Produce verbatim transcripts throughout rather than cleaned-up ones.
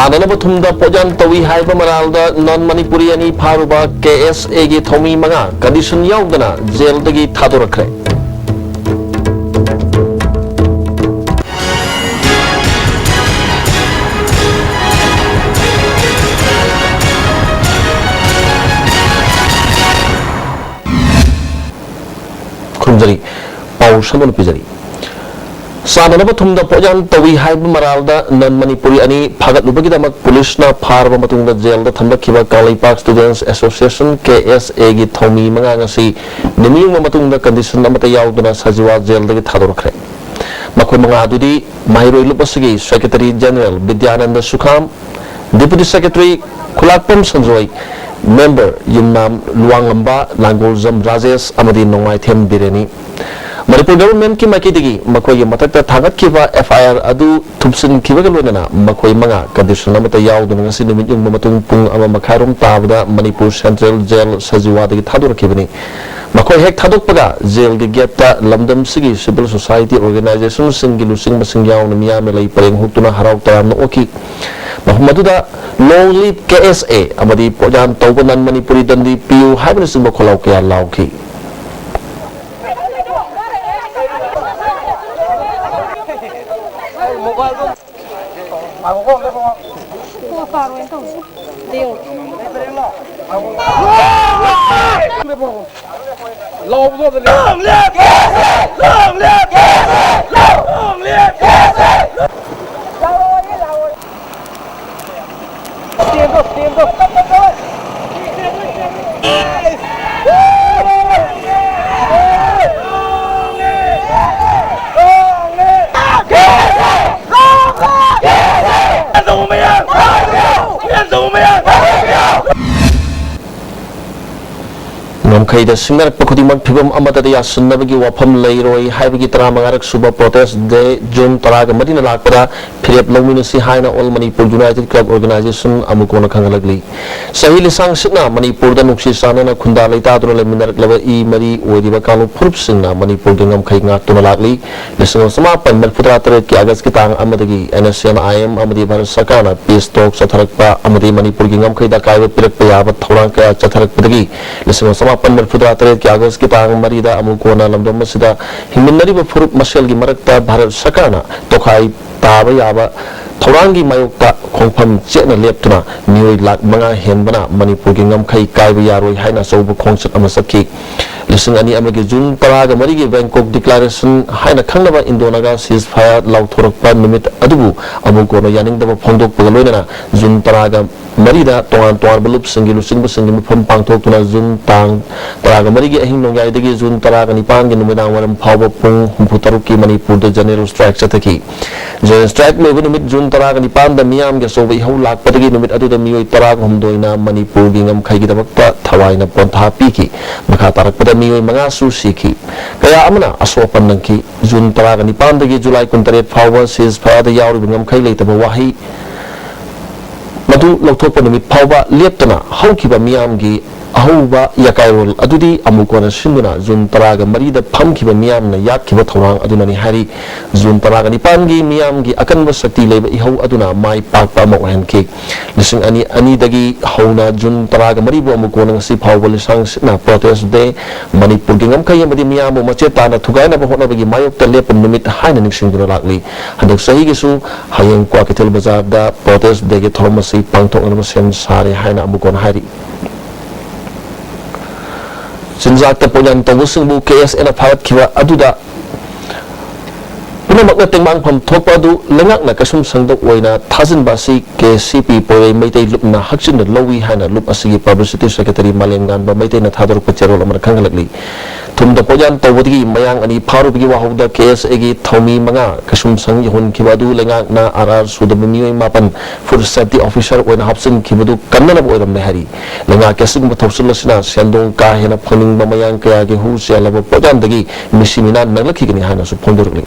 ꯁꯥꯟꯅꯅꯕ ꯊꯨꯝꯗ ꯄꯣꯠꯌꯥꯟ ꯇꯧꯏ ꯍꯥꯏꯕ ꯃꯔꯥꯜꯗ non Manipuri ꯑꯅꯤ ꯐꯥꯔꯨꯕ K S Aꯒꯤ ꯊꯧꯃꯤ ꯃꯉꯥ condition ꯌꯥꯎꯗꯅ ꯖꯦꯜꯗꯒꯤ ꯊꯥꯗꯣꯔꯛꯈ꯭ꯔꯦ꯫ ꯈꯨꯔꯨꯝꯖꯔꯤ꯫ ꯄꯥꯎ ꯁꯟꯗꯣꯛꯅ ꯄꯤꯖꯔꯤ꯫ ꯁꯥꯟꯅꯅꯕ ꯊꯨꯝꯗ ꯄꯣꯠꯌꯥꯟ ꯇꯧꯏ ꯍꯥꯏꯕ ꯃꯔꯥꯜꯗ non Manipuri ꯑꯅꯤ ꯐꯥꯒꯠꯂꯨꯕꯒꯤꯗꯃꯛ ꯄꯨꯂꯤꯁꯅ ꯐꯥꯔꯕ ꯃꯇꯨꯡꯗ ꯖꯦꯜꯗ ꯊꯝꯂꯛꯈꯤꯕ Kangleipak Students Association, K S A ꯒꯤ ꯊꯧꯃꯤ ꯃꯉꯥ ꯉꯁꯤ ꯅꯨꯃꯤꯠ ꯌꯨꯡꯕ ꯃꯇꯨꯡꯗ condition ꯑꯃꯠꯇ ꯌꯥꯎꯗꯅ ꯁꯖꯤꯋꯥ ꯖꯦꯜꯗꯒꯤ ꯊꯥꯗꯣꯔꯛꯈ꯭ꯔꯦ꯫ ꯃꯈꯣꯏ ꯃꯉꯥ ꯑꯗꯨꯗꯤ ꯃꯍꯩꯔꯣꯏ ꯂꯨꯞ ꯑꯁꯤꯒꯤ Secretary General Bidyananda ꯁꯨꯈꯥꯝ, Deputy Secretary ꯈꯨꯂꯥꯛꯄꯝ Sanjoy, Member ꯌꯨꯝꯅꯥꯝ ꯂꯨꯋꯥꯡꯉꯝꯕ, ꯂꯥꯡꯒꯣꯜꯖꯝ ꯔꯥꯖꯦꯁ ꯑꯃꯗꯤ ꯅꯣꯡꯃꯥꯏꯊꯦꯝ ꯕꯤꯔꯦꯟꯅꯤ꯫ ꯃꯅꯤꯄꯨꯔ governmentꯀꯤ ꯃꯥꯏꯀꯩꯗꯒꯤ ꯃꯈꯣꯏꯒꯤ ꯃꯊꯛꯇ ꯊꯥꯡꯒꯠꯈꯤꯕ F I R ꯑꯗꯨ ꯊꯨꯞꯆꯤꯟꯈꯤꯕꯒ ꯂꯣꯏꯅꯅ ꯃꯈꯣꯏ ꯃꯉꯥ condition ꯑꯃꯠꯇ ꯌꯥꯎꯗꯅ ꯉꯁꯤ ꯅꯨꯃꯤꯠ ꯌꯨꯡꯕ ꯃꯇꯨꯡ ꯄꯨꯡ ꯑꯃ ꯃꯈꯥꯏꯔꯣꯝ ꯇꯥꯕꯗ ꯃꯅꯤꯄꯨꯔ Central Jail ꯁꯖꯤꯋꯥꯗꯒꯤ ꯊꯥꯗꯣꯔꯛꯈꯤꯕꯅꯤ꯫ ꯃꯈꯣꯏ ꯍꯦꯛ ꯊꯥꯗꯣꯛꯄꯒ ꯖꯦꯜꯒꯤ gateꯇ ꯂꯝꯗꯝꯁꯤꯒꯤ civil society organizationꯁꯤꯡꯒꯤ ꯂꯨꯆꯤꯡꯕꯁꯤꯡ ꯌꯥꯎꯅ ꯃꯤꯌꯥꯝꯅ ꯂꯩ ꯄꯔꯦꯡ ꯍꯨꯛꯇꯨꯅ ꯍꯔꯥꯎ ꯇꯌꯥꯝꯅ ꯑꯣꯛꯈꯤ꯫ ꯃꯐꯝ ꯑꯗꯨꯗ "Long live K S A" ꯑꯃꯗꯤ "ꯄꯣꯠꯌꯥꯟ ꯇꯧꯕ non Manipuri ꯗꯟꯗꯤ ꯄꯤꯌꯨ" ꯍꯥꯏꯕꯅꯆꯤꯡꯕ ꯈꯣꯜꯂꯥꯎ ꯀꯌꯥ ꯂꯥꯎꯈꯤ꯫ ꯉꯝꯈꯩꯗ ꯁꯤꯡꯅꯔꯛꯄ ꯈꯨꯗꯤꯡꯃꯛ ꯐꯤꯕꯝ ꯑꯃꯠꯇꯗ ꯌꯥꯁꯤꯟꯅꯕꯒꯤ ꯋꯥꯐꯝ ꯂꯩꯔꯣꯏ ꯍꯥꯏꯕꯒꯤ ꯇꯔꯥꯃꯉꯥꯔꯛ ꯁꯨꯕ protest day June ꯇꯔꯥꯒ ꯃꯔꯤꯅ ꯂꯥꯛꯄꯗ ꯐꯤꯔꯦꯞ ꯂꯧꯃꯤꯟꯅꯁꯤ ꯍꯥꯏꯅ All Manipur United Club Organization ꯑꯃꯨꯛ ꯀꯣꯟꯅ ꯈꯪꯍꯜꯂꯛꯂꯤ꯫ ꯆꯍꯤ ꯂꯤꯁꯥꯡ ꯁꯤꯠꯅ ꯃꯅꯤꯄꯨꯔꯗ ꯅꯨꯡꯁꯤ ꯆꯥꯟꯅꯅ ꯈꯨꯟꯗꯥ ꯂꯩꯇꯥꯗꯨꯅ ꯂꯩꯃꯤꯟꯅꯔꯛꯂꯕ ꯏ ꯃꯔꯤ ꯑꯣꯏꯔꯤꯕ ꯀꯥꯡꯂꯨꯞ ꯐꯨꯔꯨꯞꯁꯤꯡꯅ ꯃꯅꯤꯄꯨꯔꯒꯤ ꯉꯝꯈꯩ ꯉꯥꯛꯇꯨꯅ ꯂꯥꯛꯂꯤ꯫ ꯂꯤꯁꯤꯡ ꯑꯃ ꯆꯃꯥꯄꯟ ꯃꯔꯤꯐꯨꯇꯔꯥ ꯇꯔꯦꯠꯀꯤ ꯑꯥꯒꯁꯀꯤ ꯇꯥꯡ ꯑꯃꯗꯒꯤ NSCN-IM ꯑꯃꯗꯤ ꯚꯥꯔꯠ ꯁꯔꯀꯥꯔꯅ peace talk ꯆꯠꯊꯔꯛꯄ ꯑꯃꯗꯤ ꯃꯅꯤꯄꯨꯔꯒꯤ ꯉꯝꯈꯩꯗ ꯑꯀꯥꯏꯕ ꯄꯤꯔꯛꯄ ꯌꯥꯕ ꯊꯧꯔꯥꯡ ꯀꯌꯥ ꯆꯠꯊꯔꯛꯄꯗꯒꯤ ꯂꯤꯁꯤꯡ ꯑꯃ ꯆꯃꯥꯄꯟ ꯃꯔꯤꯐꯨꯇꯔꯥ ꯇꯔꯦꯠꯀꯤ ꯑꯥꯒꯁꯀꯤ ꯇꯥꯡ ꯃꯔꯤꯗ ꯑꯃꯨꯛ ꯀꯣꯟꯅ ꯂꯝꯗꯝ ꯑꯁꯤꯗ ꯍꯤꯡꯃꯤꯟꯅꯔꯤꯕ ꯐꯨꯔꯨꯞ ꯃꯁꯦꯜꯒꯤ ꯃꯔꯛꯇ ꯚꯥꯔꯠ ꯁꯔꯀꯥꯔꯅ ꯇꯣꯈꯥꯏ ꯇꯥꯕ ꯌꯥꯕ ꯊꯧꯔꯥꯡꯒꯤ ꯃꯥꯌꯣꯛꯇ ꯈꯣꯡꯐꯝ ꯆꯦꯠꯅ ꯂꯦꯞꯇꯨꯅ ꯃꯤꯑꯣꯏ ꯂꯥꯈ ꯃꯉꯥ ꯍꯦꯟꯕꯅ ꯃꯅꯤꯄꯨꯔꯒꯤ ꯉꯝꯈꯩ ꯀꯥꯏꯕ ꯌꯥꯔꯣꯏ ꯍꯥꯏꯅ ꯑꯆꯧꯕ ꯈꯣꯡꯆꯠ ꯑꯃ ꯆꯠꯈꯤ꯫ ꯂꯤꯁꯤꯡ ꯑꯅꯤ ꯑꯃꯒꯤ ꯖꯨꯟ ꯇꯔꯥꯒ ꯃꯔꯤꯒꯤ Bangkok Declaration ꯍꯥꯏꯅ ꯈꯪꯅꯕ Indo-Naga ceasefire ꯂꯥꯎꯊꯣꯔꯛꯄ ꯅꯨꯃꯤꯠ ꯑꯗꯨꯕꯨ ꯑꯃꯨꯛ ꯀꯣꯟꯅ ꯌꯥꯅꯤꯡꯗꯕ ꯐꯣꯡꯗꯣꯛꯄꯒ ꯂꯣꯏꯅꯅ ꯖꯨꯟ ꯇꯔꯥꯒ ꯃꯔꯤꯗ ꯇꯣꯉꯥꯟ ꯇꯣꯉꯥꯟꯕ ꯂꯨꯞꯁꯤꯡꯒꯤ ꯂꯨꯆꯤꯡꯕꯁꯤꯡꯒꯤ ꯃꯤꯐꯝ ꯄꯥꯡꯊꯣꯛꯇꯨꯅ ꯖꯨꯟ ꯇꯥꯡ ꯇꯔꯥꯒ ꯃꯔꯤꯒꯤ ꯑꯍꯤꯡ ꯅꯣꯡꯌꯥꯏꯗꯒꯤ ꯖꯨꯟ ꯇꯔꯥꯒ ꯅꯤꯄꯥꯟꯒꯤ ꯅꯨꯃꯤꯗꯥꯡ ꯋꯥꯏꯔꯝ ꯐꯥꯎꯕ ꯄꯨꯡ ꯍꯨꯝꯐꯨ ꯇꯔꯨꯛꯀꯤ ꯃꯅꯤꯄꯨꯔꯗ general strike ꯆꯠꯊꯈꯤ꯫ General strike ꯂꯣꯏꯕ ꯅꯨꯃꯤꯠ ꯖꯨꯟ ꯇꯔꯥꯒ ꯅꯤꯄꯥꯟꯗ ꯃꯤꯌꯥꯝꯒꯤ ꯑꯆꯧꯕ ꯏꯍꯧ ꯂꯥꯛꯄꯗꯒꯤ ꯅꯨꯃꯤꯠ ꯑꯗꯨꯗ ꯃꯤꯑꯣꯏ ꯇꯔꯥꯒ ꯍꯨꯝꯗꯣꯏꯅ ꯃꯅꯤꯄꯨꯔꯒꯤ ꯉꯝꯈꯩꯒꯤꯗꯃꯛꯇ ꯊꯋꯥꯏꯅ ꯄꯣꯟꯊꯥ ꯄꯤꯈꯤ꯫ ꯃꯈꯥ ꯇꯥꯔꯛꯄꯗ ꯃꯤꯑꯣꯏ ꯃꯉꯥꯁꯨ ꯁꯤꯈꯤ꯫ ꯀꯌꯥ ꯑꯃꯅ ꯑꯁꯣꯛ ꯑꯄꯟ ꯅꯪꯈꯤ꯫ ꯖꯨꯟ ꯇꯔꯥꯒ ꯅꯤꯄꯥꯟꯗꯒꯤ ꯖꯨꯂꯥꯏ ꯀꯨꯟꯇꯔꯦꯠ ꯐꯥꯎꯕ ceasefire ꯗ ꯌꯥꯎꯔꯤꯕ ꯉꯝꯈꯩ ꯂꯩꯇꯕ ꯋꯥꯍꯩ ꯃꯗꯨ ꯂꯧꯊꯣꯛꯄ ꯅꯨꯃꯤꯠ ꯐꯥꯎꯕ ꯂꯦꯞꯇꯅ ꯍꯧꯈꯤꯕ ꯃꯤꯌꯥꯝꯒꯤ ꯑꯍꯧꯕ ꯌꯥꯀꯥꯏꯔꯣꯜ ꯑꯗꯨꯗꯤ ꯑꯃꯨꯛ ꯀꯣꯟꯅ ꯁꯤꯟꯗꯨꯅ ꯖꯨꯟ ꯇꯔꯥꯒ ꯃꯔꯤꯗ ꯐꯝꯈꯤꯕ ꯃꯤꯌꯥꯝꯅ ꯌꯥꯠꯈꯤꯕ ꯊꯧꯔꯥꯡ ꯑꯗꯨꯅꯅꯤ ꯍꯥꯏꯔꯤ꯫ ꯖꯨꯟ ꯇꯔꯥꯒ ꯅꯤꯄꯥꯟꯒꯤ ꯃꯤꯌꯥꯝꯒꯤ ꯑꯀꯟꯕ ꯁꯛꯇꯤ ꯂꯩꯕ ꯏꯍꯧ ꯑꯗꯨꯅ ꯃꯥꯏ ꯄꯥꯛꯄ ꯑꯃ ꯑꯣꯏꯍꯟꯈꯤ꯫ ꯂꯤꯁꯤꯡ ꯑꯅꯤ ꯑꯅꯤꯗꯒꯤ ꯍꯧꯅ ꯖꯨꯟ ꯇꯔꯥꯒ ꯃꯔꯤꯕꯨ ꯑꯃꯨꯛ ꯀꯣꯟꯅ ꯉꯁꯤ ꯐꯥꯎꯕ ꯂꯤꯁꯥꯡ ꯁꯤꯠꯅ protest day, ꯃꯅꯤꯄꯨꯔꯒꯤ ꯉꯝꯈꯩ ꯑꯃꯗꯤ ꯃꯤꯌꯥꯝꯕꯨ ꯃꯆꯦꯠ ꯇꯥꯅ ꯊꯨꯒꯥꯏꯅꯕ ꯍꯣꯠꯅꯕꯒꯤ ꯃꯥꯌꯣꯛꯇ ꯂꯦꯞꯄ ꯅꯨꯃꯤꯠ ꯍꯥꯏꯅ ꯅꯤꯡꯁꯤꯡꯗꯨꯅ ꯂꯥꯛꯂꯤ꯫ ꯍꯟꯗꯛ ꯆꯍꯤꯒꯤꯁꯨ ꯍꯌꯦꯡ ꯀ꯭ꯋꯥꯀꯩꯊꯦꯜ ꯕꯖꯥꯔꯗ protest day ꯒꯤ ꯊꯧꯔꯝ ꯑꯁꯤ ꯄꯥꯡꯊꯣꯛꯅꯅꯕ ꯁꯦꯝ ꯁꯥꯔꯦ ꯍꯥꯏꯅ ꯑꯃꯨꯛ ꯀꯣꯟꯅ ꯍꯥꯏꯔꯤ꯫ ꯆꯤꯟꯖꯥꯛꯇ ꯄꯣꯠꯌꯥꯟ ꯇꯧꯕꯁꯤꯡꯕꯨ KSA ꯅ ꯐꯥꯒꯠꯈꯤꯕ ꯑꯗꯨꯗ ꯄꯨꯝꯅꯃꯛꯅ ꯇꯦꯡꯕꯥꯡꯐꯝ ꯊꯣꯛꯄ ꯑꯗꯨ ꯂꯩꯉꯥꯛꯅ ꯀꯩꯁꯨꯝꯁꯪꯗ ꯑꯣꯏꯅ ꯊꯥꯖꯤꯟꯕ ꯑꯁꯤ KCP ꯄꯣꯏꯔꯩ ꯃꯩꯇꯩ ꯂꯨꯞꯅ ꯍꯛꯆꯤꯟꯅ ꯂꯧꯏ ꯍꯥꯏꯅ ꯂꯨꯞ ꯑꯁꯤꯒꯤ publicity secretary ꯃꯥꯂꯦꯝꯉꯥꯟꯕ ꯃꯩꯇꯩꯅ ꯊꯥꯗꯣꯔꯛꯄ ꯆꯦꯔꯣꯜ ꯑꯃꯅ ꯈꯪꯍꯜꯂꯛꯂꯤ꯫ ꯊꯨꯝꯗ ꯄꯣꯠꯌꯥꯟ ꯇꯧꯕꯗꯒꯤ ꯃꯌꯥꯡ ꯑꯅꯤ ꯐꯥꯔꯨꯕꯒꯤ ꯋꯥꯍꯧꯗ ꯀꯦ ꯑꯦꯁ ꯑꯦꯒꯤ ꯊꯧꯃꯤ ꯃꯉꯥ ꯀꯩꯁꯨꯝꯁꯪ ꯌꯧꯍꯟꯈꯤꯕ ꯑꯗꯨ ꯂꯩꯉꯥꯛꯅ ꯑꯥꯔ ꯑꯥꯔ ꯁꯨꯗꯕ ꯃꯤꯑꯣꯏ ꯃꯥꯄꯟ ꯐꯨꯗ ꯁꯦꯐꯇꯤ ꯑꯣꯐꯤꯁꯥꯔ ꯑꯣꯏꯅ ꯍꯥꯞꯆꯤꯟꯈꯤꯕꯗꯨ ꯀꯟꯅꯅꯕ ꯑꯣꯏꯔꯝꯂꯦ ꯍꯥꯏꯔꯤ꯫ ꯂꯩꯉꯥꯛꯀꯤ ꯑꯁꯤꯒꯨꯝꯕ ꯊꯧꯁꯤꯜ ꯑꯁꯤꯅ ꯁꯦꯟꯗꯣꯡ ꯀꯥ ꯍꯦꯟꯅ ꯐꯪꯅꯤꯡꯕ ꯃꯌꯥꯡ ꯀꯌꯥꯒꯤ ꯍꯨ ꯆꯦꯜꯂꯕ ꯄꯣꯠꯌꯥꯟꯗꯒꯤ ꯃꯤꯁꯤ ꯃꯤꯅꯥ ꯅꯪꯂꯛꯈꯤꯒꯅꯤ ꯍꯥꯏꯅꯁꯨ ꯐꯣꯡꯗꯣꯔꯛꯂꯤ꯫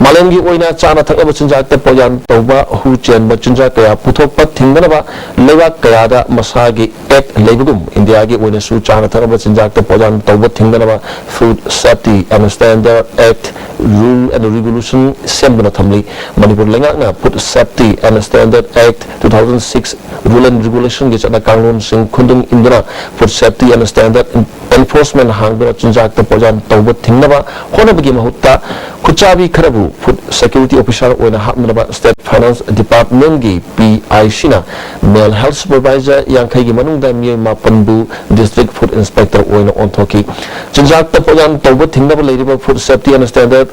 ꯃꯥꯂꯦꯝꯒꯤ ꯑꯣꯏꯅ ꯆꯥꯅ ꯊꯛꯅꯕ ꯆꯤꯟꯖꯥꯛꯇ ꯄꯣꯠꯌꯥꯟ ꯇꯧꯕ ꯍꯨ ꯆꯦꯟꯕ ꯆꯤꯟꯖꯥꯛ ꯀꯌꯥ ꯄꯨꯊꯣꯛꯄ ꯊꯤꯡꯗꯅꯕ ꯂꯩꯕꯥꯛ ꯀꯌꯥꯗ ꯃꯁꯥꯒꯤ ꯑꯦꯛ ꯂꯩꯕꯒꯨꯝ, ꯏꯟꯗꯤꯌꯥꯒꯤ ꯑꯣꯏꯅꯁꯨ ꯆꯥꯅ ꯊꯛꯅꯕ ꯆꯤꯟꯖꯥꯛꯇ ꯄꯣꯠꯌꯥꯟ ꯇꯧꯕ ꯊꯤꯡꯗꯅꯕ Food Safety and Standard Act Rule and Regulation ꯁꯦꯝꯗꯨꯅ ꯊꯝꯂꯤ꯫ ꯃꯅꯤꯄꯨꯔ ꯂꯩꯉꯥꯛꯅ Food Safety and Standard Act two thousand six Rule and Regulation ꯒꯤ ꯆꯠꯅ ꯀꯥꯡꯂꯣꯟꯁꯤꯡ ꯈꯨꯟꯗꯨꯝ ꯏꯟꯗꯨꯅ Food Safety and Standard Enforcement ꯍꯥꯡꯗꯨꯅ ꯆꯤꯟꯖꯥꯛꯇ ꯄꯣꯠꯌꯥꯟ ꯇꯧꯕ ꯊꯤꯡꯅꯕ ꯍꯣꯠꯅꯕꯒꯤ ꯃꯍꯨꯠꯇ, ꯈꯨꯠꯆꯥꯕꯤ ꯈꯔꯕꯨ Food Security Officer ꯑꯣꯏꯅ ꯍꯥꯞꯅꯅꯕ State Finance Department ꯒꯤ P I C ꯅ Male Health Supervisor ꯌꯥꯡꯈꯩꯒꯤ ꯃꯅꯨꯡꯗ ꯃꯤꯑꯣꯏ ꯃꯥꯄꯟꯕꯨ District Food Inspector ꯑꯣꯏꯅ ꯑꯣꯟꯊꯣꯛꯈꯤ꯫ ꯆꯤꯟꯖꯥꯛꯇ ꯄꯣꯠꯌꯥꯟ ꯇꯧꯕ ꯊꯤꯡꯅꯕ ꯂꯩꯔꯤꯕ Food Safety and Standard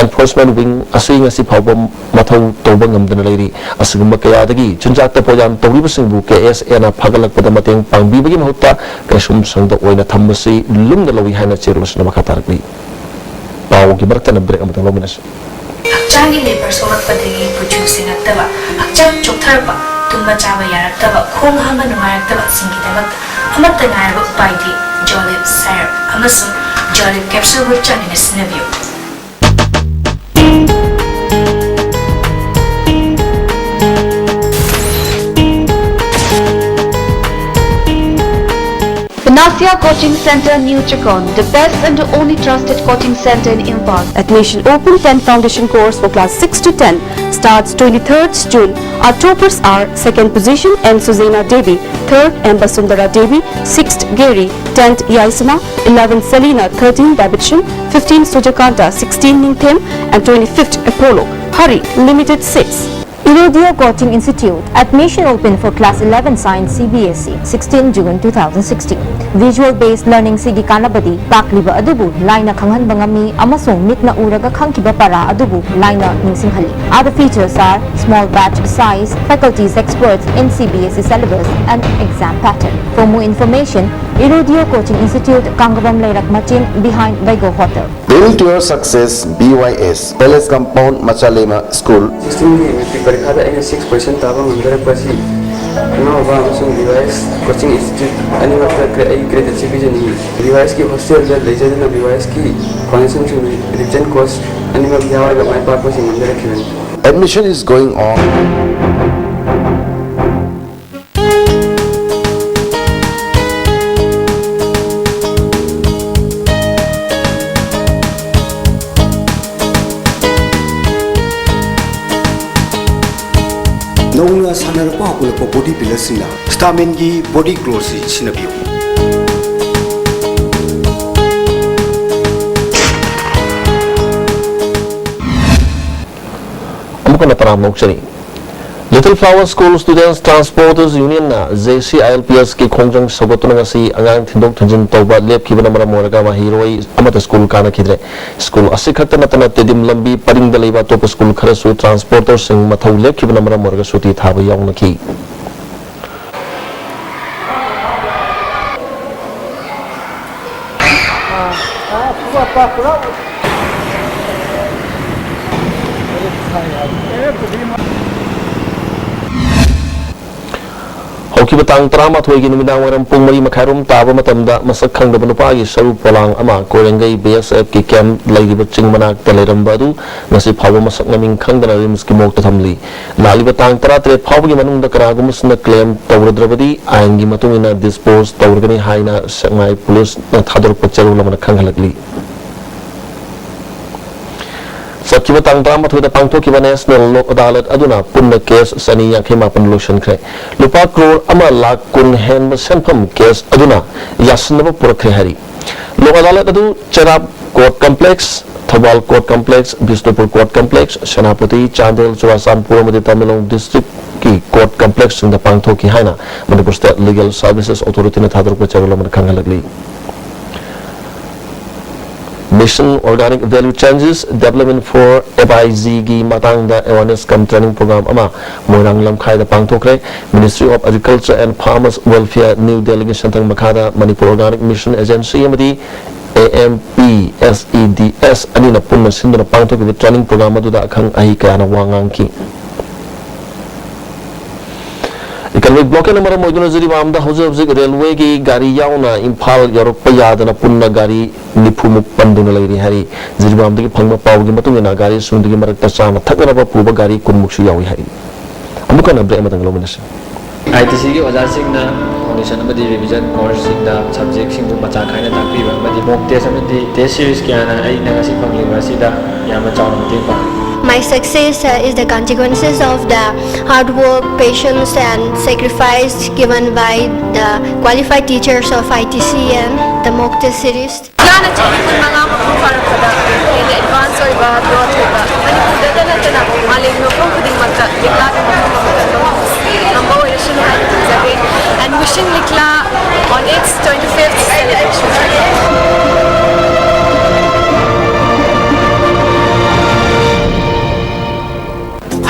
Enforcement Wing ꯑꯁꯤ ꯉꯁꯤ ꯐꯥꯎꯕ ꯃꯊꯧ ꯇꯧꯕ ꯉꯝꯗꯅ ꯂꯩꯔꯤ꯫ ꯑꯁꯤꯒꯨꯝꯕ ꯀꯌꯥꯗꯒꯤ ꯆꯤꯟꯖꯥꯛꯇ ꯄꯣꯠꯌꯥꯟ ꯇꯧꯔꯤꯕꯁꯤꯡꯕꯨ K S A ꯅ ꯐꯒꯠꯂꯛꯄꯗ ꯃꯇꯦꯡ ꯄꯥꯡꯕꯤꯕꯒꯤ ꯃꯍꯨꯠꯇ ꯀꯩꯁꯨꯝꯁꯪꯗ ꯑꯣꯏꯅ ꯊꯝꯕꯁꯤ ꯂꯨꯝꯅ ꯂꯧꯏ ꯍꯥꯏꯅ ꯆꯦꯔꯣꯜ ꯑꯁꯤꯅ ꯃꯈꯥ ꯇꯥꯔꯛꯂꯤ꯫ ꯄꯥꯎꯒꯤ ꯃꯔꯛꯇꯅ break ꯑꯃꯇꯪ ꯂꯧꯃꯤꯟꯅꯁꯤ꯫ ꯍꯛꯆꯥꯡꯒꯤ ꯂꯦꯕꯔ ꯁꯣꯛꯂꯛꯄꯗꯒꯤ ꯀꯨꯆꯨ ꯁꯦꯡꯉꯛꯇꯕ, ꯍꯛꯆꯥꯡ ꯆꯣꯛꯊꯔꯛꯄ, ꯇꯨꯝꯕ ꯆꯥꯕ ꯌꯥꯔꯛꯇꯕ, ꯈꯣꯡ ꯍꯥꯝꯕ ꯅꯨꯡꯉꯥꯏꯔꯛꯇꯕꯁꯤꯡꯒꯤꯗꯃꯛꯇ ꯑꯃꯠꯇ ꯉꯥꯏꯔꯕ ꯎꯄꯥꯏꯗꯤ ꯖꯣꯂꯤꯞ ꯁꯥꯏꯔꯞ ꯑꯃꯁꯨꯡ ꯖꯣꯂꯤꯞ ꯀꯦꯞꯁꯨꯜꯕꯨ ꯆꯥꯡ ꯅꯥꯏꯅ ꯁꯤꯖꯤꯟꯅꯕꯤꯌꯨ꯫ Panasia Coaching Center, New Chakon, the best and the only trusted coaching center in Imphal. Admission open. Ten foundation course for class six to ten starts twenty-third June. Our toppers are: second position, M Suzena Devi; third, M Basundara Devi; sixth, Gary; tenth, Yaisana; eleventh, Selina; thirteen, Babichin; fifteen, Sujakanta; sixteen, Ningthem; and twenty-fifth, Apollo. Hurry, limited seats. Irodia Coaching Institute. Admission open for class eleven Science C B S E, sixteen June two thousand sixteen. Visual based learning ꯁꯤꯒꯤ ꯀꯥꯟꯅꯕꯗꯤ ꯇꯥꯛꯂꯤꯕ ꯑꯗꯨꯕꯨ ꯂꯥꯏꯅ ꯈꯪꯍꯟꯕ ꯉꯝꯃꯤ ꯑꯃꯁꯨꯡ ꯃꯤꯠꯅ ꯎꯔꯒ ꯈꯪꯈꯤꯕ ꯄꯔꯥ ꯑꯗꯨꯕꯨ ꯂꯥꯏꯅ ꯅꯤꯡꯁꯤꯡꯍꯜꯂꯤ꯫ Other features are small batch size, faculties experts in C B S E syllabus and exam pattern. For more information, Irudio Coaching Institute, Kangabam Leirak Machin, behind Baigo Hotel. Build your success, B Y S, Palace Compound, Machalema School. Sixteen ꯒꯤ matric ꯄꯔꯤꯈꯥꯗ ꯑꯩꯅ six percent ꯇꯥꯕ ꯉꯝꯖꯔꯛꯄ ꯑꯁꯤ ꯏꯃꯥ ꯕꯕꯥ ꯑꯃꯁꯨꯡ B Y S Coaching Institute ꯑꯅꯤꯃꯛꯇ ꯀ꯭ꯔꯦ-, ꯑꯩ creditꯁꯤ ꯄꯤꯖꯅꯤꯡꯏ꯫ B Y Sꯀꯤ hostelꯗ ꯂꯩꯖꯗꯨꯅ B Y Sꯀꯤ foundationꯁꯤꯡ, revision course ꯑꯅꯤꯃꯛ ꯌꯥꯎꯔꯒ ꯃꯥꯏ ꯄꯥꯛꯄꯁꯤꯡ ꯉꯝꯖꯔꯛꯈꯤꯕꯅꯤ꯫ Admission is going on. ꯅꯧꯅ ꯁꯥꯟꯅꯔꯛꯄ ꯍꯧꯒꯠꯂꯛꯄ body builderꯁꯤꯡꯅ Staminꯒꯤ body glowꯁꯤ ꯁꯤꯖꯤꯟꯅꯕꯤꯌꯨ꯫ ꯑꯃꯨꯛ ꯍꯟꯅ ꯇꯔꯥꯝꯅ ꯑꯣꯛꯆꯔꯤ꯫ Little Flower School Students Transporters Unionꯅ JCILPSꯀꯤ ꯈꯣꯡꯖꯪ ꯁꯧꯒꯠꯇꯨꯅ ꯉꯁꯤ ꯑꯉꯥꯡ ꯊꯤꯟꯗꯣꯛ ꯊꯤꯟꯖꯤꯟ ꯇꯧꯕ ꯂꯦꯞꯈꯤꯕꯅ ꯃꯔꯝ ꯑꯣꯏꯔꯒ ꯃꯍꯩꯔꯣꯏ ꯑꯃꯠꯇ ꯁ꯭ꯀꯨꯜ ꯀꯥꯅꯈꯤꯗ꯭ꯔꯦ꯫ ꯁ꯭ꯀꯨꯜ ꯑꯁꯤ ꯈꯛꯇ ꯅꯠꯇꯅ ꯇꯦꯗꯤꯝ ꯂꯝꯕꯤ ꯄꯔꯤꯡꯗ ꯂꯩꯕ ꯑꯇꯣꯞꯄ ꯁ꯭ꯀꯨꯜ ꯈꯔꯁꯨ ꯇ꯭ꯔꯥꯟꯁꯄꯣꯔꯇꯔꯁꯤꯡ ꯃꯊꯧ ꯂꯦꯞꯈꯤꯕꯅ ꯃꯔꯝ ꯑꯣꯏꯔꯒ ꯁꯨꯇꯤ ꯊꯥꯕ ꯌꯥꯎꯅꯈꯤ꯫ ꯍꯧꯈꯤꯕ ꯇꯥꯡ ꯇꯔꯥꯃꯥꯊꯣꯏꯒꯤ ꯅꯨꯃꯤꯗꯥꯡ ꯋꯥꯏꯔꯝ ꯄꯨꯡ ꯃꯔꯤ ꯃꯈꯥꯏꯔꯣꯝ ꯇꯥꯕ ꯃꯇꯝꯗ ꯃꯁꯛ ꯈꯪꯗꯕ ꯅꯨꯄꯥꯒꯤ ꯁꯔꯨ ꯄꯣꯂꯥꯡ ꯑꯃ ꯀꯣꯏꯔꯦꯡꯒꯩ BSFꯀꯤ ꯀꯦꯝꯞ ꯂꯩꯔꯤꯕ ꯆꯤꯡ ꯃꯅꯥꯛꯇ ꯂꯩꯔꯝꯕ ꯑꯗꯨ ꯉꯁꯤ ꯐꯥꯎꯕ ꯃꯁꯛ ꯃꯃꯤꯡ ꯈꯪꯗꯅ ꯔꯤꯝꯁꯀꯤ ꯃꯣꯔꯒꯇ ꯊꯝꯂꯤ꯫ ꯂꯥꯛꯂꯤꯕ ꯇꯥꯡ ꯇꯔꯥꯇꯔꯦꯠ ꯐꯥꯎꯕꯒꯤ ꯃꯅꯨꯡꯗ ꯀꯅꯥꯒꯨꯝꯕꯁꯤꯅ ꯀ꯭ꯂꯦꯝ ꯇꯧꯔꯗ꯭ꯔꯕꯗꯤ ꯑꯥꯏꯟꯒꯤ ꯃꯇꯨꯡ ꯏꯟꯅ ꯗꯤꯁꯄꯣꯖ ꯇꯧꯔꯒꯅꯤ ꯍꯥꯏꯅ ꯁꯦꯛꯃꯥꯏ ꯄꯨꯂꯤꯁꯅ ꯊꯥꯗꯣꯔꯛꯄ ꯆꯦꯔꯣꯜ ꯑꯃꯅ ꯈꯪꯍꯜꯂꯛꯂꯤ꯫ ꯆꯠꯈꯤꯕ ꯇꯥꯡ ꯇꯔꯥꯃꯥꯊꯣꯏꯗ ꯄꯥꯡꯊꯣꯛꯈꯤꯕ ꯅꯦꯁꯅꯦꯜ ꯂꯣꯛ ꯑꯗꯥꯂꯠ ꯑꯗꯨꯅ ꯄꯨꯟꯅ ꯀꯦꯁ ꯆꯅꯤ ꯌꯥꯡꯈꯩ ꯃꯥꯄꯟ ꯂꯣꯏꯁꯤꯟꯈ꯭ꯔꯦ꯫ ꯂꯨꯄꯥ ꯀ꯭ꯔꯣꯔ ꯑꯃ ꯂꯥꯈ ꯀꯨꯟ ꯍꯦꯟꯕ ꯁꯦꯟꯐꯝ ꯀꯦꯁ ꯑꯗꯨꯅ ꯌꯥꯁꯤꯟꯅꯕ ꯄꯨꯔꯛꯈ꯭ꯔꯦ ꯍꯥꯏꯔꯤ꯫ ꯂꯣꯛ ꯑꯗꯥꯂꯠ ꯑꯗꯨ ꯆꯦꯔꯥꯞ court complex, Thoubal court complex, Bishnupur court complex, Senapati, Chandel, Churachandpur ꯑꯃꯗꯤ ꯇꯃꯦꯡꯂꯣꯡ ꯗꯤꯁꯇ꯭ꯔꯤꯛꯀꯤ ꯀꯣꯔꯠ ꯀꯝꯄ꯭ꯂꯦꯛꯁꯁꯤꯡꯗ ꯄꯥꯡꯊꯣꯛꯈꯤ ꯍꯥꯏꯅ ꯃꯅꯤꯄꯨꯔ ꯁ꯭ꯇꯦꯠ ꯂꯤꯒꯦꯜ ꯁꯔꯚꯤꯁꯦꯁ ꯑꯣꯊꯣꯔꯤꯇꯤꯅ ꯊꯥꯗꯣꯔꯛꯄ ꯆꯦꯔꯣꯜ ꯑꯃꯗ ꯈꯪꯍꯜꯂꯛꯂꯤ꯫ Organic Value Changes, Development for F I G ꯒꯤ ꯃꯇꯥꯡꯗ awareness cum training program ꯑꯃ ꯃꯣꯏꯔꯥꯡ ꯂꯝꯈꯥꯏꯗ ꯄꯥꯡꯊꯣꯛꯈ꯭ꯔꯦ꯫ Ministry of Agriculture and Farmers Welfare, New Delhi ꯒꯤ ꯁꯦꯟꯊꯪ ꯃꯈꯥꯗ Manipur Organic Mission Agency ꯑꯃꯗꯤ A M P S E D S ꯑꯅꯤꯅ ꯄꯨꯟꯅ ꯁꯤꯟꯗꯨꯅ ꯄꯥꯡꯊꯣꯛꯈꯤꯕ training program ꯑꯗꯨꯗ ꯑꯈꯪ ꯑꯍꯩ ꯀꯌꯥꯅ ꯋꯥ ꯉꯥꯡꯈꯤ꯫ Economic blockade ꯅ ꯃꯔꯝ ꯑꯣꯏꯗꯨꯅ ꯖꯤꯔꯤꯕꯥꯝꯗ ꯍꯧꯖꯤꯛ ꯍꯧꯖꯤꯛ ꯔꯦꯜꯋꯦꯒꯤ ꯒꯥꯔꯤ ꯌꯥꯎꯅ ꯏꯝꯐꯥꯜ ꯌꯧꯔꯛꯄ ꯌꯥꯗꯅ ꯄꯨꯟꯅ ꯒꯥꯔꯤ ꯅꯤꯐꯨ ꯃꯨꯛ ꯄꯟꯗꯨꯅ ꯂꯩꯔꯤ ꯍꯥꯏꯔꯤ꯫ ꯖꯤꯔꯤꯕꯥꯝꯗꯒꯤ ꯐꯪꯕ ꯄꯥꯎꯒꯤ ꯃꯇꯨꯡ ꯏꯟꯅ ꯒꯥꯔꯤꯁꯤꯡꯗꯨꯒꯤ ꯃꯔꯛꯇ ꯆꯥꯅ ꯊꯛꯅꯅꯕ ꯄꯨꯕ ꯒꯥꯔꯤ ꯀꯨꯟ ꯃꯨꯛꯁꯨ ꯌꯥꯎꯏ ꯍꯥꯏꯔꯤ꯫ ꯑꯃꯨꯛ ꯍꯟꯅ break ꯑꯃꯇꯪ ꯂꯧꯃꯤꯟꯅꯁꯤ꯫ ꯑꯥꯏ ꯇꯤ ꯁꯤꯒꯤ ꯑꯣꯖꯥꯁꯤꯡꯅ foundation ꯑꯃꯗꯤ revision course ꯁꯤꯡꯗ subject ꯁꯤꯡꯕꯨ ꯃꯆꯥ ꯈꯥꯏꯅ ꯇꯥꯛꯄꯤꯕ ꯑꯃꯗꯤ mock test ꯑꯃꯗꯤ test series ꯀꯌꯥꯅ ꯑꯩꯅ ꯉꯁꯤ ꯐꯪꯂꯤꯕ ꯑꯁꯤꯗ ꯌꯥꯝꯅ ꯆꯥꯎꯅ ꯃꯇꯦꯡ ꯄꯥꯡꯂꯤ꯫ My success uh, is the consequences of the hard work, patience, and sacrifice given by the qualified teachers of I T C and the mock test series. ꯆꯥꯅ ꯆꯍꯤ ꯀꯨꯟ ꯃꯉꯥ ꯃꯄꯨꯡ ꯐꯥꯔꯛꯄꯗ ꯍꯦꯟꯅ advance ꯑꯣꯏꯕ, growth ꯑꯣꯏꯕ, ꯃꯅꯤꯄꯨꯔꯗꯇ ꯅꯠꯇꯅ ꯃꯥꯂꯦꯝꯒꯤ ꯃꯐꯝ ꯈꯨꯗꯤꯡꯃꯛꯇ ꯂꯤꯛꯂꯥꯒꯤ ꯃꯐꯝ ꯑꯃ ꯀꯟꯕ ꯉꯝꯕ ꯑꯣꯏꯔꯁꯅꯨ ꯍꯥꯏꯅ ꯈꯟꯖꯒꯦ꯫ And wishing ꯂꯤꯛꯂꯥ on its twenty-fifth celebration.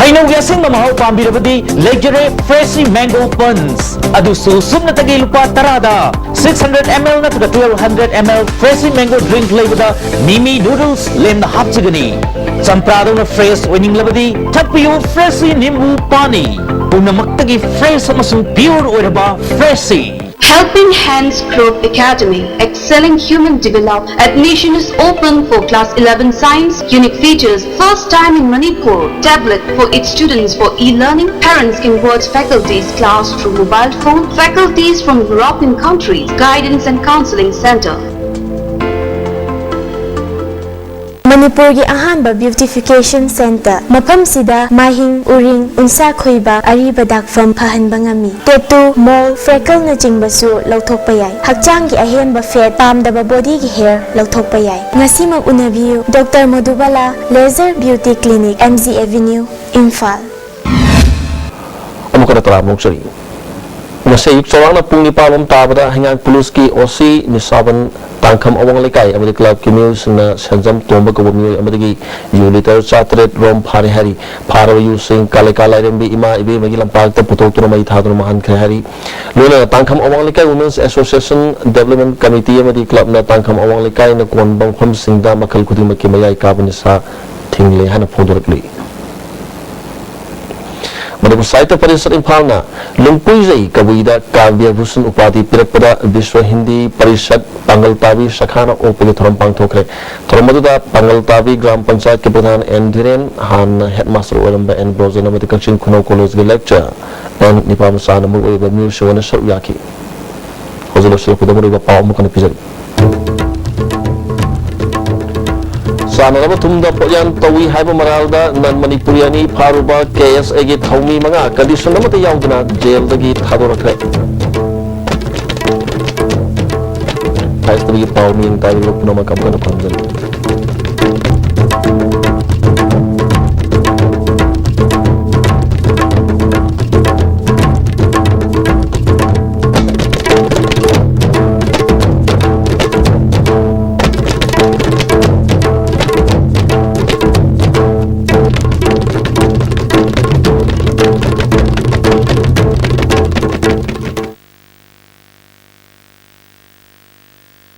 ꯍꯩꯅꯧꯒꯤ ꯑꯁꯦꯡꯕ ꯃꯍꯥꯎ ꯄꯥꯝꯕꯤꯔꯕꯗꯤ ꯂꯩꯖꯔꯦ Freshie Mango Punch꯫ ꯑꯗꯨꯁꯨ ꯁꯨꯞꯅꯇꯒꯤ ꯂꯨꯄꯥ ꯇꯔꯥꯗ꯫ Six hundred M L ꯅꯠꯇ꯭ꯔꯒ twelve hundred M L Freshie Mango Drink ꯂꯩꯕꯗ ꯃꯤꯃꯤ noodles ꯂꯦꯝꯅ ꯍꯥꯞꯆꯒꯅꯤ꯫ ꯆꯝꯄ꯭ꯔꯥꯗꯧꯅ fresh ꯑꯣꯏꯅꯤꯡꯂꯕꯗꯤ ꯊꯛꯄꯤꯌꯨ Freshie ꯅꯤꯝꯕꯨ ꯄꯥꯅꯤ꯫ ꯄꯨꯝꯅꯃꯛꯇꯒꯤ fresh ꯑꯃꯁꯨꯡ pure ꯑꯣꯏꯔꯕ Freshie꯫ Helping Hands Group Academy, excelling human development. Admission is open for class eleven science, unique features, first time in Manipur. Tablet for its students for e-learning. Parents can watch faculties class through mobile phone. Faculties from European countries. Guidance and Counseling Center. ꯃꯅꯤꯄꯨꯔꯒꯤ ꯑꯍꯥꯟꯕ beautification center꯫ ꯃꯐꯝꯁꯤꯗ ꯃꯥꯏꯍꯤꯡ, ꯎꯔꯤꯡ, ꯎꯟꯁꯥ ꯈꯣꯏꯕ, ꯑꯔꯤꯕ ꯗꯥꯛꯐꯝ ꯐꯍꯟꯕ ꯉꯝꯃꯤ꯫ Tattoo, mole, freckleꯅꯆꯤꯡꯕꯁꯨ ꯂꯧꯊꯣꯛꯄ ꯌꯥꯏ꯫ ꯍꯛꯆꯥꯡꯒꯤ ꯑꯍꯦꯟꯕ fat, ꯄꯥꯝꯗꯕ bodyꯒꯤ hair ꯂꯧꯊꯣꯛꯄ ꯌꯥꯏ꯫ ꯉꯁꯤꯃꯛ ꯎꯅꯕꯤꯌꯨ꯫ Doctor Madhubala, Laser Beauty Clinic, M G Avenue, Imphal. ꯑꯃꯨꯛ ꯍꯟꯅ ꯇꯔꯥꯝꯅ ꯑꯣꯛꯆꯔꯤ꯫ ꯉꯁꯤ ꯑꯌꯨꯛ ꯆꯥꯎꯔꯥꯛꯅ ꯄꯨꯡ ꯅꯤꯄꯥꯟ ꯔꯣꯝ ꯇꯥꯕꯗ ꯍꯩꯉꯥꯡ ꯄꯨꯂꯤꯁꯀꯤ ꯑꯣ ꯁꯤ ꯅꯤꯁꯥꯕꯟ ꯇꯥꯡꯈꯝ ꯑꯋꯥꯡ ꯂꯩꯀꯥꯏ ꯑꯃꯗꯤ ꯀ꯭ꯂꯕꯀꯤ ꯃꯤꯑꯣꯏꯁꯤꯡꯅ ꯁꯦꯟꯖꯝ ꯇꯣꯝꯕ ꯀꯧꯕ ꯃꯤꯑꯣꯏ ꯑꯃꯗꯒꯤ ꯌꯨ ꯂꯤꯇꯔ ꯆꯥꯇꯔꯦꯠ ꯔꯣꯝ ꯐꯥꯔꯦ ꯍꯥꯏꯔꯤ꯫ ꯐꯥꯔꯕ ꯌꯨꯁꯤꯡ ꯀꯥꯂꯦꯀꯥ ꯂꯥꯏꯔꯦꯝꯕꯤ ꯏꯃꯥ ꯏꯕꯦꯟ ꯑꯃꯒꯤ ꯂꯝꯄꯥꯛꯇ ꯄꯨꯊꯣꯛꯇꯨꯅ ꯃꯩ ꯊꯥꯗꯨꯅ ꯃꯥꯡꯍꯟꯈ꯭ꯔꯦ ꯍꯥꯏꯔꯤ꯫ ꯂꯣꯏꯅꯅ ꯇꯥꯡꯈꯝ ꯑꯋꯥꯡ ꯂꯩꯀꯥꯏ Women's Association Development Committee ꯑꯃꯗꯤ ꯀ꯭ꯂꯕꯅ ꯇꯥꯡꯈꯝ ꯑꯋꯥꯡ ꯂꯩꯀꯥꯏꯅ ꯀꯣꯟꯕ ꯃꯐꯝꯁꯤꯡꯗ ꯃꯈꯜ ꯈꯨꯗꯤꯡꯃꯛꯀꯤ ꯃꯌꯥꯏ ꯀꯥꯕ ꯅꯤꯁꯥ ꯊꯤꯡꯂꯦ ꯍꯥꯏꯅ ꯐꯣꯡꯗꯣꯔꯛꯂꯤ꯫ ꯃꯅꯤꯄꯨꯔ ꯁꯥꯍꯤꯇ꯭ꯌ ꯄꯔꯤꯁꯠ ꯏꯝꯐꯥꯜꯅ ꯂꯨꯝꯄꯨꯏꯖꯩ ꯀꯕꯨꯏꯗ ꯀꯥꯕ꯭ꯌ ꯚꯨꯁꯟ ꯎꯄꯥꯙꯤ ꯄꯤꯔꯛꯄꯗ ꯕꯤꯁ꯭ꯋ ꯍꯤꯟꯗꯤ ꯄꯔꯤꯁꯠ ꯄꯥꯡꯒꯜ ꯇꯥꯕꯤ ꯁꯥꯈꯥꯅ ꯑꯣꯛꯄꯒꯤ ꯊꯧꯔꯝ ꯄꯥꯡꯊꯣꯛꯈ꯭ꯔꯦ꯫ ꯊꯧꯔꯝ ꯑꯗꯨꯗ ꯄꯥꯡꯒꯜ ꯇꯥꯕꯤ ꯒ꯭ꯔꯥꯝ ꯄꯟꯆꯥꯌꯠꯀꯤ ꯄ꯭ꯔꯙꯥꯟ ꯑꯦꯟ ꯙꯤꯔꯦꯟ, ꯍꯥꯟꯅ ꯍꯦꯗꯃꯥꯁꯇꯔ ꯑꯣꯏꯔꯝꯕ ꯑꯦꯟ ꯕ꯭ꯔꯣꯖꯦꯟ ꯑꯃꯗꯤ ꯀꯛꯆꯤꯡ ꯈꯨꯅꯧ ꯀꯣꯂꯦꯖꯀꯤ ꯂꯦꯛꯆꯔ ꯑꯦꯟ ꯅꯤꯄꯥꯃꯆꯥꯅ ꯃꯔꯨꯑꯣꯏꯕ ꯃꯤꯑꯣꯏꯁꯤꯡ ꯑꯣꯏꯅ ꯁꯔꯨꯛ ꯌꯥꯈꯤ꯫ ꯍꯧꯖꯤꯛ ꯂꯣꯏꯁꯤꯜꯂꯛꯄꯗ ꯃꯔꯨꯑꯣꯏꯕ ꯄꯥꯎ ꯑꯃꯨꯛ ꯍꯟꯅ ꯄꯤꯖꯔꯤ꯫ ꯆꯥꯅꯅꯕ ꯊꯨꯝꯗ ꯄꯣꯠꯌꯥꯟ ꯇꯧꯏ ꯍꯥꯏꯕ ꯃꯔꯥꯜꯗ ꯅꯟ ꯃꯅꯤꯄꯨꯔꯤ ꯑꯅꯤ ꯐꯥꯔꯨꯕ ꯀꯦ ꯑꯦꯁ ꯑꯦꯒꯤ ꯊꯧꯃꯤ ꯃꯉꯥ ꯀꯟꯗꯤꯁꯟ ꯑꯃꯠꯇ ꯌꯥꯎꯗꯅ ꯖꯦꯜꯗꯒꯤ ꯊꯥꯗꯣꯔꯛꯈ꯭ꯔꯦ꯫ ꯍꯥꯏꯁꯇꯕꯒꯤ ꯄꯥꯎ ꯃꯤꯡ ꯇꯥꯕꯤꯕ ꯄꯨꯝꯅꯃꯛ ꯑꯃꯨꯛ ꯍꯟꯅ ꯈꯨꯔꯨꯝꯖꯔꯤ꯫